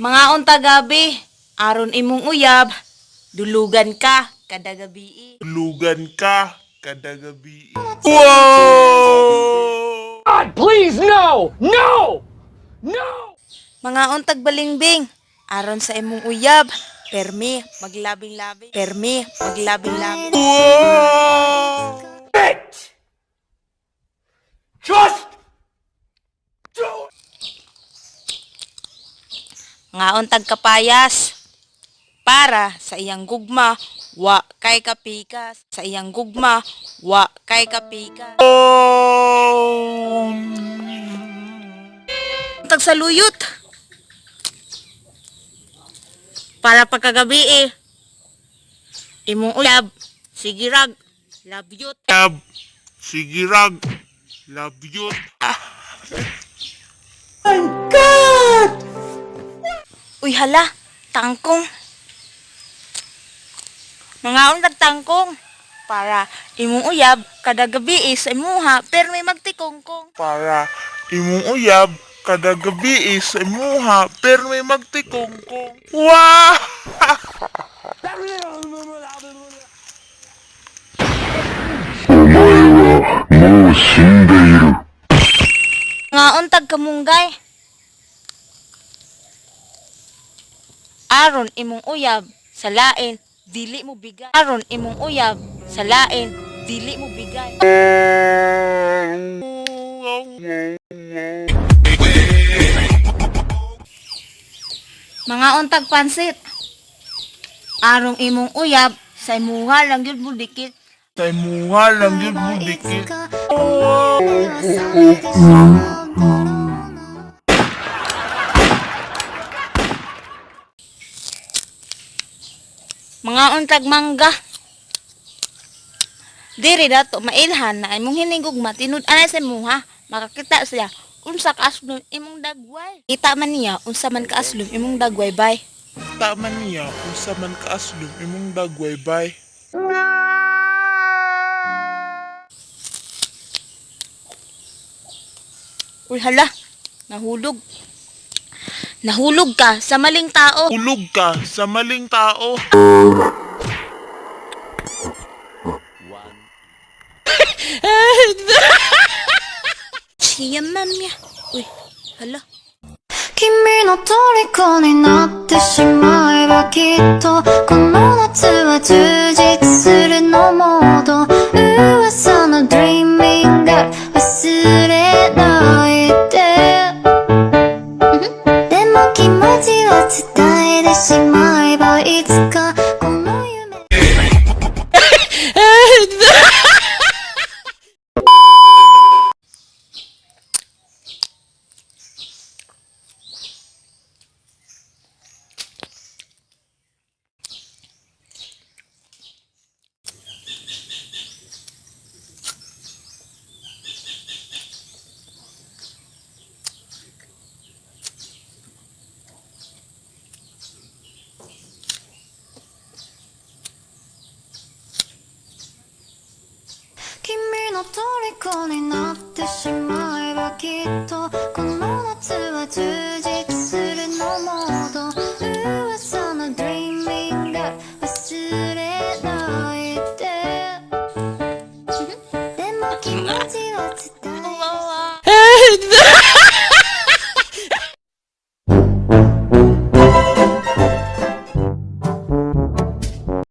Mangaon ta gabi, aron imong uyab, dulugan ka kada gabi. Dulugan ka kada gabi. Wow! God, please, no! No! No! Mangaon tag balingbing, aron sa imong uyab, permi maglabing-labing, permi maglabing-labing. Wow! It! Just do it! Ngaon tag kapayas, para sa iyang gugma, wa kay kapikas. Sa iyang gugma, wa kay kapikas. Tag saluyot. Para pagkagabi eh. Imong uyab, sigirag, labyot. Tab, sigirag, labyot. Uy hala, tangkong. Mangaon tag tangkong. Para imong uyab kada gabi eh, sa imuha pero may magtikongkong. Para imong uyab kada gabi eh, sa imuha pero may magtikongkong. Wow! お前はもう死んでいる。 Ngaon tag kamunggay. Aron imong uyab sa lain dili mo bigay. Aron imong uyab sa lain dili mo bigay. Mga untag pansit. Arong imong uyab sa imuha lang gyud mo dikit. Sa imuha lang yun mo dikit. Mga untag mangga. Diri dato mailhan na imong hinigugma tinud anay sa imuha makakita siya unsa ka aslom imong dagway. Kita man niya unsa man ka aslom imong dagway bay. Tama niya unsa man kaaslom imong dagway bay. Uy hala, nahulog. Nahulog ka sa maling tao. Hulog ka sa maling tao. Siya mamya. Uy, hala. 君の虜になってしまえばきっとこの夏は充実するのもっと噂の Dreaming Girl 忘れないででも気持ちは伝えてしまえばいつかこの夢君の虜になってしまえばきっとこの夏は充実